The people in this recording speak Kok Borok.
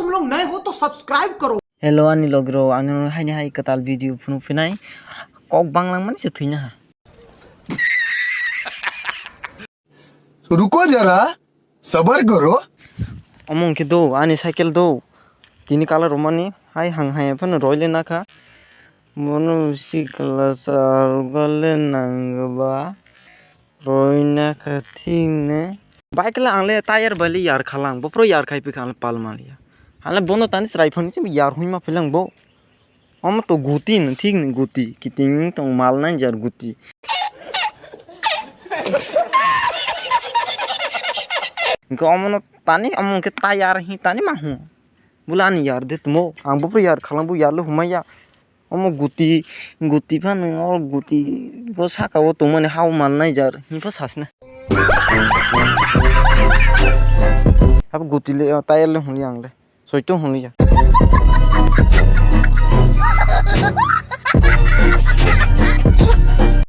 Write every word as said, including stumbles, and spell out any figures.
तुम लोग नए हो तो सब्सक्राइब करो। Hello ani logro, ano haini hai kwtal video phunu phinai kok banglang mani se thwina ha. Ruko jara, sabar karo. Omo hwnkhe do ani cycle do, tini colour romani hai hang hai phano roile nakha. Mono sikla sarugale nangba roina kha thikne. Bike le ang le tire bai le yar khalang, bopro yar khai pikha ang le pal maliya. Ang le bono tani chwrai phone se yar hwnma philang bo. Omo to guti no thik ni guti, kiting tong mal nai jar guti. Hwnkhe omo no tani omo hwnkhe tire hi tani ma hwn. Bula ani yar de tumo, ang bopro yar khalang bo yar le hwnmaya. Omo guti, guti phano o guti bo saka o tongmani hao mal nai jar, himpo sasna. Abo guti le, o tire le hwnli ang le, soito hwnli ya.